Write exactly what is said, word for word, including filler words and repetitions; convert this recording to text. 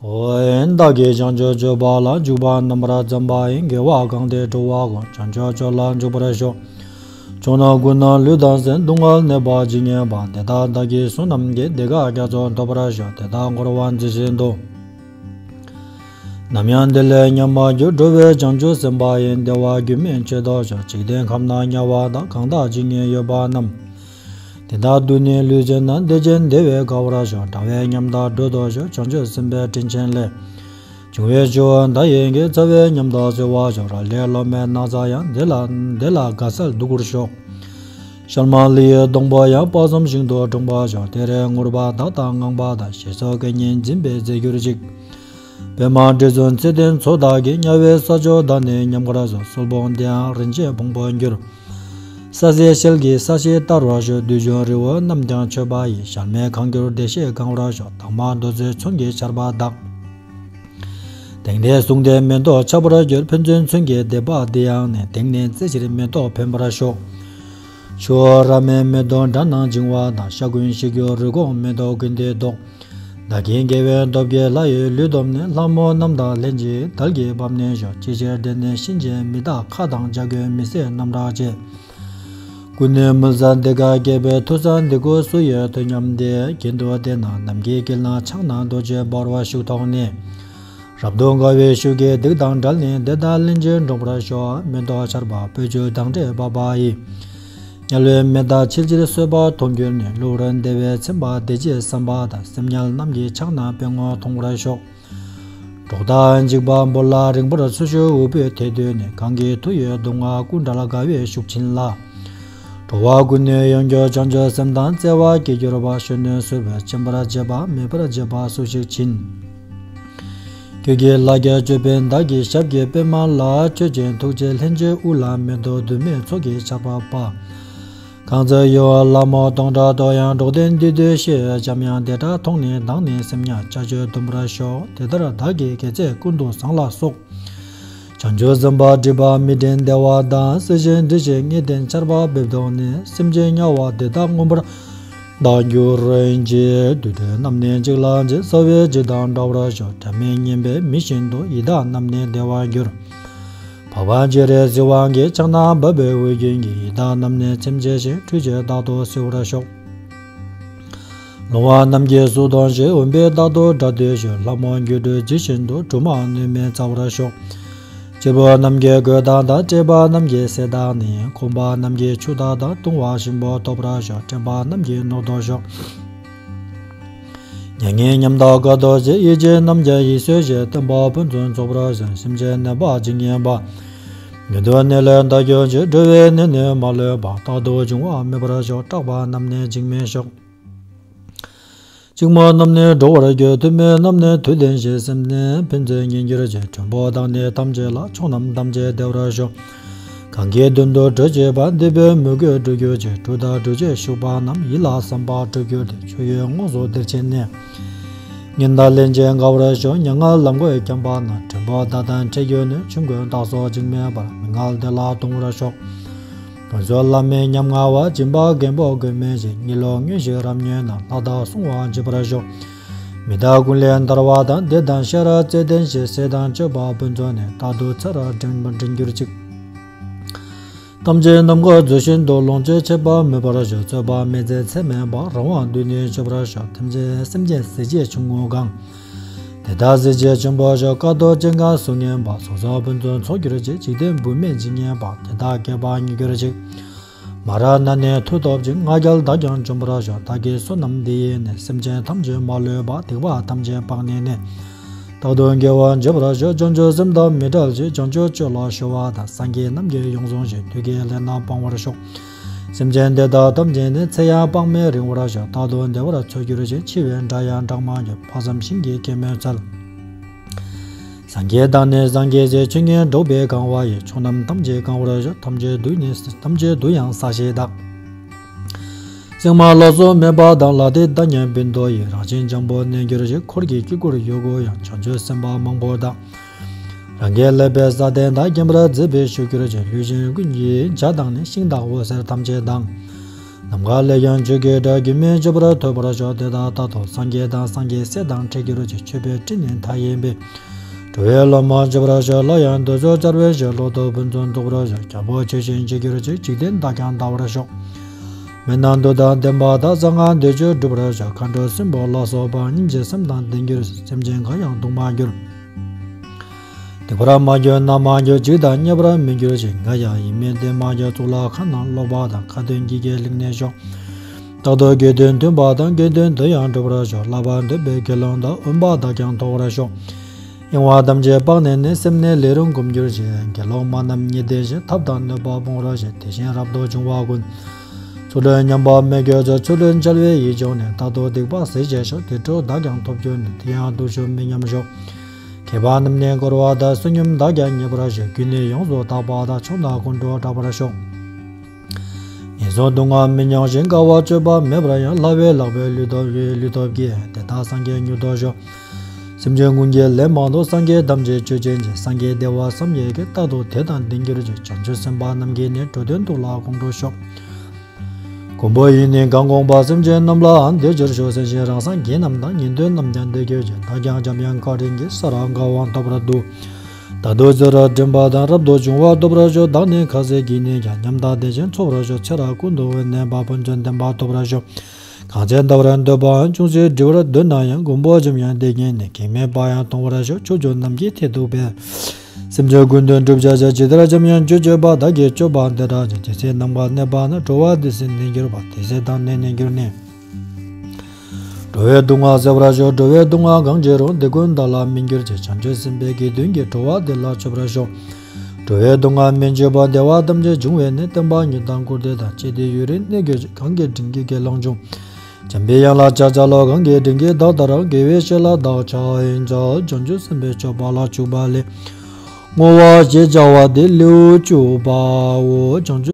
འོ། བདག་གིས་བྱང་ཆུབ་སྤྱོད་པ་ལ། འཇུག་པ་རྣམ་པར་འཛིན་པ་ཡི། དགེ་བ་གང་དེས་གྲོལ་བ་གོ། བྱང་ཆུབ་སྤྱོད་ལ་འཇུག་པར་ཤོག། ཆོས་རྣམས་ཀུན་ནས་ལུས་དང་སེམས། སྡུག་བསྔལ་གནས་པ་ཇི་སྙེད་པ། དེ་དག་བདག་གིས་བསོད་ནམས་ཀྱིས། དེ་དག་རྒྱ་མཚོ་འཐུང་བར་ཤོག། དེ་དག་བསྐོར་བ་མཛོད་བཞིན་དུ། ནམ་ཡང་འདི་ལས་ཉམས་མ་གྱུར། འགྲོ་བའི་བྱང་ཆུབ་སེམས་དཔའ་ཡི། བདེ་བ་རྒྱུན་མི་ཆད་དོ་ཤོག། འཇིག་རྟེན་ཁམས་ན་དམྱལ་བ་དང་། གང་དག་ཇི་སྙེད་ཡོད་པ་རྣམས། དེ་དག་དུས་ནི་ལུས་བྱས་ན། བདེ་ཅན་བདེ་བས་དགའ་བར་ཤོག། དགྲ་བོའི་ཉམས་དག་སྒྲོལ་དོ་ཤོག། བྱང་ཆུབ་སེམས་དཔའི་སྤྲིན་ཆེན་ལས། བྱུང་བའི་ཆུ་བོ་མདའ་ཡི་གེ། རྩ་བའི་ཉམས་དག་སེལ་བར་ཤོག། རལ་གྲིའི་ལོ་མའི་ན་བཟའ་ཡང་། དེ་ལ་དེ་ལ་དགའ་སེལ་བསྡུ་དགུར་ཤོག། ཤལ་མ་ལི་ཡི་སྡོང་པོ་ཡང་། དཔག་བསམ་ཤིང་དུ་འཁྲུངས་པར་ཤོག། དེ་རུ་ངུར་པ་དག་དང་ངང་པ་དང་། ཞེས་སོགས་སྐད་སྙན་འཛིན་པས་མཛེས་གྱུར་ཅིག། པདྨ་དྲི་བསུང་ཚེ་བརྟན་མཚོ་དག་གིས། དམྱལ་བའི་ས་ཕྱོགས་བདག་ནི་ཉམས་དགར་ཤོག། སོལ་བོང་དེ་ཡང་རིན་ཆེན་ཕུང་པོར་འགྱུར། ས་གསེར་ཞལ་གྱི་ས་གཞི་བསྟར་བར་ཤོག། བདུད་གཞུང་རི་བོ་རྣམས་ཀྱང་མཆོད་པ་ཡི། ཞལ་མེད་གང་གྱུར་བདེ་གཤེགས་གང་བར་ཤོག། དྭངས་མ་རྡོ་རྗེ་མཚོན་གྱི་ཆར་པ་དག། དེང་ནས་བཟུང་སྟེ་མེ་ཏོག་ཆགས་པར་འགྱུར། ཕན་ཚུན་མཚོན་གྱི་སྡེ་པ་འདི་ཡང་ནི། དེང་ནས་རྩེ་ཕྱིར་མེ་ཏོག་འཕེན་པར་ཤོག། ཆུ་བོ་རབ་མེད་མེ་ཏོག་འདྲ་རྣམས་འབྱིང་བ་དང་། ཤ་ཀུན་ཤི་གྱུར་རུས་ཁོག་མེ་ཏོག་ཀུན་ཏུ་བདོག། བདག་གི་དགེ་བའི་སྟོབས་ཀྱིས་ལྷ་ཡི་ལུས་ཐོབ་ནས། ལྷ་མོ་རྣམས་དང་ལྷན་ཅིག་དལ་གྱིས་བབས་ནས་ཤོག། ཅི་ཕྱིར་འདི་ནི་གཤིན་རྗེའི་མི་དག་ཁྭ་དང་བྱ་རྒོད་མི་སེར་རྣམས་རག་བྱེད། ཀུན་ནས་མུན་བསལ་འདི་ཀ་སྐྱེས་པའི་མཐུ་བཟང་འདི་ཀོ་སུ་ཡོད་དོ་སྙམ་སྟེ། གྱེན་དུ་བལྟས་ན་ནམ་མཁའི་དཀྱིལ་ན་ཕྱག་ན་རྡོ་རྗེ་འབར་བ་ཤུགས་ཐོགས་ནས། རབ་ཏུ་དགའ་བའི་ཤུགས་ཀྱིས་སྡིག་དང་བྲལ་ནས། དེ་དག་ལན་གཅིག་འགྲོགས་པར་ཤོག། མེ་ཏོག་ཆར་པ་སྤོས་ཆུ་དང་འདྲེས་བབས་པ་ཡིས། དམྱལ་བའི་མི་དག་ཆེས་ཆེར་གསོད་པ་མཐོང་གྱུར་ནས། གློ་བུར་བདེ་བའི་ཚིམ་པ་དེ་ཅི་བསམ་པ་དང་། སེམས་དམྱལ་རྣམས་ཀྱི་ཕྱག་ན་པད་ངོ་མཐོང་བར་ཤོག། གྲོགས་དག་འཇིགས་པ་སྤོབས་ལ་རིངས་པར་ཚུར་ཤོག། འུ་བུས་དེ་ཐོས་ནས་གང་གིས་མཐུ་ཡི་མདུང་བ་ཀུན་བྲལ་དགའ་བའི་ཤུགས་ཕྱིན་ལ། འགྲོ་བ་ཀུན་ནས་ཡོངས་གྱུར་བྱང་ཆུབ་སེམས་དང་བརྩེ་བ་སྐྱེས་གྱུར་པ། གཞོན་ནུ་གསོད་པར་སྦྱིན་པར་བྱེད་པ་མེད་པར་བྱེད་པ་སུ་ཞིག་བྱིན། ཁྱོད་ཀྱི་ལག་བརྒྱ་གཅོད་པའི་མདའ་གི་ཞབས་ཀྱི་པདྨ་ལ། མཆོད་ཅིང་ཐུགས་རྗེས་ལྷན་ཅིག་དབུ་ལ་མེ་ཏོག་དུ་མའི་ཚོགས་ཀྱི་ཆར་པ་འབབ། གང་ཚེ་ཡི་ལྷ་མོ་སྟོང་ཕྲག་དུ་ཡང་འགྲོགས་ཏེ་འདུས་ཏེ་གཤེགས། འཇམ་དབྱངས་བདེ་དྲག་མཐོང་ནས་སྡང་ནས་སེམས་ཉམས་ཆག་ཆོས་འདོམས་པར་ཤོག། དེ་ལྟར་བདག་གིས་དགེ་ཚེ་ཀུན་ཏུ་བཟང་ལ་སོགས། བྱང་ཆུབ་སེམས་དཔའ་སྒྲིབ་པ་མི་འདྲེན་བདེ་བ་དང་། སྲིད་ཞིའི་འདྲེ་ཞིག་རྙེད་དེ་ཆར་པ་འབེབས་དོགས་ནས། སེམས་ཅན་དམྱལ་བ་དེ་དག་མངོན་པར་བདག་གྱུར་ཅིག། དུད་འགྲོ་རྣམས་ནི་འཇིག་ལ་མཛད། ས་བོན་ཇི་ལྟར་འདྲ་བར་ཤོག། དགྲ་མི་སྙན་པའི་མི་བཞིན་དུ། ཡི་དྭགས་རྣམས་ནི་བདེ་བར་འགྱུར། འཕགས་པ་སྤྱན་རས་གཟིགས་དབང་གི། ཕྱག་ན་འབབ་པའི་འོད་ཀྱིས་ཀྱི། ཡི་དྭགས་རྣམས་ནི་ཚིམ་བྱས་ཤིང་། ཁྲོས་བྱས་རྟག་ཏུ་བསིལ་བར་ཤོག། ལོང་བ་རྣམས་ཀྱི་གཟུགས་མཐོང་ཞིང་། འོན་པས་རྟག་ཏུ་དགྲ་འདུལ་ཞིང་། ལྷ་མོ་སྒྱུ་འཕྲུལ་ཇི་བཞིན་དུ། སྦྲུམ་མ་གནོད་མེད་སྩལ་བར་ཤོག། གཅེར་བུ་རྣམས་ཀྱི་གོས་དག་དང་། བཀྲེས་པ་རྣམས་ཀྱི་ཟས་དག་ནི། ཁོང་པ་རྣམས་ཀྱི་ཆུ་དག་དང་། བཏུང་བ་ཞིམ་པོ་ཐོབ་པར་ཤོག། དྲན་པ་རྣམས་ཀྱི་ནོར་ཐོབ་ཤོག། མྱ་ངན་ཉམས་དང་དགའ་ཐོབ་ཅིང་། ཡིད་ཆེས་རྣམས་ཀྱང་ཡིད་གསོས་ཤིང་། བསྟན་པ་ཕུན་སུམ་ཚོགས་པར་ཤོག། སེམས་ཅན་ནད་པ་ཇི་སྙེད་པ། མྱུར་དུ་ནད་ལས་འདའ་གྱུར་ཅིག། འགྲོ་བའི་ནད་ནི་མ་ལུས་པ། རྟག་ཏུ་འབྱུང་བ་མེད་པར་ཤོག། སྐྲག་པ་རྣམས་ནི་འཇིགས་མེད་ཤོག། འཆིང་བ་རྣམས་ནི་གྲོལ་བར་གྱུར། ཐུབ་མིན་རྣམས་ནི་ཐུབ་ལྡན་ཞིང་། སེམས་ནི་ཕན་ཚུན་མཉེས་གྱུར་ཅིག། མགྲོན་པོ་དག་ནི་ཐམས་ཅད་ལ། ཕྱོགས་རྣམས་ཐམས་ཅད་བདེ་བར་ཤོག། གང་གི་མདུན་དུ་བགྲོད་བྱེད་པ། འདོད་པའི་མོས་གུས་འགྲུབ་གྱུར་ཅིག། གྲུ་དང་གྲུ་ཆད་ཞུགས་པ་རྣམས། ཡིད་ལ་བསམ་པ་འགྲུབ་གྱུར་ཏེ། ཆོས་ཡོད་དངོས་སུ་དེར་ཕྱིན་ནས། ཉན་དང་ལན་ཅིག་དགའ་བར་ཤོག། མྱ་ངན་ལམ་གྱིས་འཁྱམས་པ་རྣམས། མགྲོན་པོ་དག་དང་འཕྲད་གྱུར་ནས། ཆོམ་རྐུན་དག་སོགས་འཇིགས་མེད་པར། མི་མངའ་བདེ་ལ་གཏོང་བར་ཤོག། དུས་གསུམ་ལྷ་མིན་ཉམ་ང་བ། སྦྱིན་པ་རྒན་པོ་རྒོད་མེད་ཅིང་། གཉིད་ལོག་མངོན་ཤེས་རབ་མྱོས་རྣམས། ལྷ་དང་སྲུང་བར་བྱེད་པར་ཤོག། མི་དག་ཀུན་ལས་ཐར་བ་དང་། བདེ་དང་ཤེས་རབ་རྩེ་ལྡན་ཞིང་། ཟས་དང་སྤྱོད་པ་ཕུན་ཚོགས་ནས། རྟག་ཏུ་ཚེ་རབས་འབྲིང་འབྲིང་གྱུར་ཅིག། ཐམས་ཅད་ནམ་མཁའ་མཛོད་བཞིན་དུ། ལོངས་སྤྱོད་ཆད་པ་མེད་པར་ཤོག། རྩོད་པ་མི་མཛད་ཚད་མེད་པ། རང་དབང་དུས་ནི་སྤྱོད་པར་ཤོག། ཐམས་ཅད་སེམས་ཅན་ཟིལ་གྱིས་ཆིངས་ངུ་གང་། དེ་དག་ཟིལ་གྱིས་ཆེན་པོ་ཤོག། དཀའ་ཐུབ་ཅན་གང་སུ་ངན་པ། ཚོགས་བསགས་ཕུན་སུམ་ཚོགས་གྱུར་ཅིག། འཇིག་རྟེན་བུད་མེད་ཇི་སྙེད་པ། དེ་དག་སྐྱེ་བ་མྱུར་གྱུར་ཅིག། མ་ར་ན་ནི་མཐུ་སྟོབས་ཅན། ང་རྒྱལ་དག་ཀྱང་འཇོམས་པར་ཤོག། བདག་གི་བསོད་ནམས་འདི་ཡིས་ནི། སེམས་ཅན་ཐམས་ཅད་མ་ལུས་པ། སྡིག་པ་ཐམས་ཅད་སྤངས་ནས་ནི། རྟག་ཏུ་དགེ་བ་འགྱུར་བར་ཤོག། བྱང་ཆུབ་སེམས་དང་མི་འབྲལ་ཞིང་། བྱང་ཆུབ་སྤྱོད་ལ་གཞོལ་བ་དང་། སངས་རྒྱས་རྣམས་ཀྱིས་ཡོངས་བཟུང་ཞིང་། དུས་ཀྱི་ལས་རྣམས་སྤང་བར་ཤོག། སེམས་ཅན་དེ་དག་ཐམས་ཅད་ནི། ཚེ་ཡང་དཔག་མེད་རིང་བར་ཤོག། རྟག་ཏུ་བདེ་བར་འཚོ་གྱུར་ཅིག། འཆི་བའི་སྒྲ་ཡང་གྲག་མ་གྱུར། དཔག་བསམ་ཤིང་གི་སྐྱེད་མོས་ཚལ། སངས་རྒྱས་དང་ནི་སངས་རྒྱས་སྲས། ཆོས་ཉིད་འགྲོགས་པས་གང་བ་ཡི། ཕྱོགས་རྣམས་ཐམས་ཅད་གང་བར་ཤོག། ཐམས་ཅད་དུ་ནི་ཐམས་ཅད་དུ་ཡང་ས་གཞི་དག། སྲིང་མོ་ལ་སོགས་མེད་པ་དང་། ལ་དེ་དག་མཉམ་པིན་ཏོ་ཡི། རང་བཞིན་འཇམ་པོར་གནས་གྱུར་ཅིག། འཁོར་གྱི་དཀྱིལ་འཁོར་ཡོད་དགུ་ཡང་། བྱང་ཆུབ་སེམས་དཔའ་མང་པོ་དག། རང་གི་ལེགས་པའི་ས་སྟེང་དག། མཁྱེན་པར་མཛད་པའི་ཤུགས་གྱུར་ཅིག། ལུས་ཅན་ཀུན་གྱི་བྱ་དང་ནི། ཤིང་དང་འོད་ཟེར་ཐམས་ཅད་དང་། ནམ་མཁའ་ལས་ཀྱང་ཆོས་ཀྱི་སྒྲ་རྒྱུན་མི་ཆད་པར་ཐོས་པར་ཤོག། དེ་དག་རྟག་ཏུ་སངས་རྒྱས་དང་སངས་རྒྱས་སྲས་དང་འཕྲད་གྱུར་ཅིག། མཆོད་པའི་སྤྲིན་ནི་མཐའ་ཡས་པའི། འགྲོ་བའི་སློབ་མ་སྤྱོད་པར་ཤོག། སླར་ཡང་འདོད་ཆོག་སྦྱར་བའི་ཕྱིར། ལོག་ཏུ་ཕུན་སུམ་ཚོགས་པར་ཤོག། རྒྱལ་པོ་ཆོས་བཞིན་གཅིག་གྱུར་ཅིག། འཇིག་རྟེན་དག་ཀྱང་དག་པར་ཤོག། མི་རྣམས་མཐུ་དང་ལྡན་པ་དང་། གསང་སྔགས་འདོད་ཆོག་འགྲུབ་པར་ཤོག། མཁའ་འགྲོ་སྲིན་པོ་ལ་སོགས་པ། སྙིང་རྗེ་སེམས་དང་ལྡན་གྱུར་ཅིག། སེམས་ཅན་གང་ཡང་སྡུག་མ་གྱུར། སྡིག་པར་མ་གྱུར་ན་མ་གྱུར། འཇིགས་དང་བརྙས་པར་མི་འགྱུར་ཞིང་། ང་ཡང་ཡིད་མི་བདེ་མ་གྱུར། གཙུག་ལག་ཁང་ནང་ལོག་པ་དང་། ཁ་ཏོན་གྱི་གེ་ལེགས་གནས་ཤོག། རྟག་ཏུ་དགེ་འདུན་མཐུན་པ་དང་། དགེ་འདུན་དུ་ཡང་འགྲོ་བར་ཤོག། བསླབ་པ་འདོད་པའི་དགེ་སློང་དང་། འོན་པ་དག་ཀྱང་ཐོབ་པར་ཤོག། གཡེང་བ་ཐམས་ཅད་སྤངས་ནས་ནི། སེམས་ནི་ལས་རུང་གོམས་གྱུར་ཅིག། དགེ་སློང་མ་རྣམས་ཉིད་བདེ་ཞིང་། ཐབས་དང་ནུས་པ་སྤོང་རབ་ཞི། དེ་བཞིན་རབ་ཏུ་བྱུང་བ་ཀུན། ཚུལ་ཁྲིམས་ཉམས་པ་མི་སྐྱེ་ཚུལ། ཚུལ་ཁྲིམས་འཆལ་བའི་ཡིད་བྱུང་ནས། རྟག་ཏུ་སྡིག་པ་ཟད་བྱེད་ཤོག། དེ་འཕྲོ་བདག་ཀྱང་ཐོབ་གྱུར་ནས། དེ་ཡང་སྡུག་ཕྱོགས་མི་ཉམས་ཤོག། མཁས་པ་རྣམས་ནི་བསྐོར་བ་དང་། བསོད་སྙོམས་དག་ཀྱང་རྙེད་པར་ཤོག། རྒྱུ་ནི་ཡོངས་སུ་དག་པ་དང་། མཆོག་དང་ཀུན་འགྲོ་བསྐྲག་པར་ཤོག། ངན་སོང་སྡུག་བསྔལ་མི་མྱོང་ཞིང་། དཀའ་བ་སྤྱོད་པ་མེད་པར་ཡང་། ལྷ་བས་ལག་པའི་ལུས་སྟོབས་ཀྱིས། ལུས་སྟོབས་ཀྱིས། དེ་དག་སངས་རྒྱས་མྱུར་ཐོབ་ཤོག། སེམས་ཅན་ཀུན་གྱི་ལས་མང་དུ། སངས་རྒྱས་ཐམས་ཅད་སྤྱོད་བྱེད་ཅིང་། སངས་རྒྱས་བདེ་བ་བསམ་ཡས་ཀྱིས། རྟག་ཏུ་དེ་དང་ལྡན་གྱུར་ཅིག། བྱང་ཆུབ་སེམས་དཔའ་རྣམས་ཀྱིས་ནི། འགྲོ་དོན་ཐུགས་ལ་དགོངས་འགྲོ་ཤོག། མགོན་པོ་ཡིས་ནི་གང་དགོངས་པ། སེམས་ཅན་རྣམས་ལའང་དེ་ཕྱིར་ཤོག། སེམས་ཅན་རང་སངས་རྒྱས་རྣམས་དང་། ཉན་ཐོས་རྣམས་ཀྱང་དེ་སྐད་ཅེས། བདག་ཀྱང་འཇམ་དབྱངས་བཀའ་དྲིན་གྱིས། ས་ར་དགའ་བ་ཐོབ་པར་འདོད། རྟག་ཏུ་བརྩེ་བར་འདྲིས་པ་དང་། རབ་ཏུ་བྱུང་བ་ཐོབ་པར་ཤོག། བདག་ནི་ཁ་ཟས་ཀྱིས་ནི་ཀྱང་། ཉམས་དང་ལྡན་ཞིང་འཚོ་བར་ཤོག། ཚེ་རབས་ཀུན་ཏུ་བའི་ནད་པ་ཕུན་སུམ་ལྡན་པ་ཐོབ་པར་ཤོག། གང་ཚེ་འདའ་བར་འདོད་པའང་། ཅུང་ཟད་འདྲི་བར་འདོད་ན་ཡང་། མགོན་པོ་འཇམ་དབྱངས་དེ་ཉིད་ནི། གེགས་མེད་པ་ཡང་མཐོང་བར་ཤོག། ཕྱོགས་བཅུ་རྣམས་ཀྱི་མཐས་གཏུགས་པའི། སེམས་ཅན་ཀུན་དོན་སྒྲུབ་བྱ་ཕྱིར། ཇི་ལྟར་འཇམ་དབྱངས་སྤྱོད་བྱེད་པ། བདག་གིས་སྤྱོད་པ་འདི་ལྟར་བྱ། དེ་ཚེ་ནམ་མཁའ་གནས་པ་ན། འགྲོ་བ་དེ་ཚེ་གནས་གྱུར་པ། དེ་ཚེ་བདག་གནས་གནས་གྱུར་ནས། འགྲོ་བའི་སྡུག་བསྔལ་སེལ་བར་ཤོག། འགྲོ་བའི་སྡུག་བསྔལ་གང་སྐྱེ་རུང་། དེ་ཀུན་བདག་ལ་སྨིན་གྱུར་ཅིག། བྱང་ཆུབ་སེམས་དཔའི་དགེ་འདུན་གྱིས། འགྲོ་བ་འདི་ལ་མཆོད་པར་ཤོག། འགྲོ་བའི་སྡུག་བསྔལ་སྨན་བཅོས་པ། བདེ་བ་ཐམས་ཅད་འབྱུང་བའི་གནས། བསྟན་པ་ཉིད་དང་བཀུར་སྟི་དང་། བཅས་ཏེ་ཡུན་རིང་གནས་གྱུར་ཅིག། གང་གི་དྲིན་གྱིས་དགེ་སློང་འབྱུང་། འཇམ་པའི་དབྱངས་ལ་ཕྱག་འཚལ་ལོ། གང་གི་དྲིན་གྱིས་བདག་ལྟར། དགེ་བའི་བཤེས་ལ་བདག་ཕྱག་འཚལ། བྱང་ཆུབ་སེམས་དཔའི་སྤྱོད་པ་ལ་འཇུག་པ་ལས། བསྔོ་བ་ཞེས་བྱ་བ་འདི་ལེའུ་བཅུ་པའོ། བྱང་ཆུབ།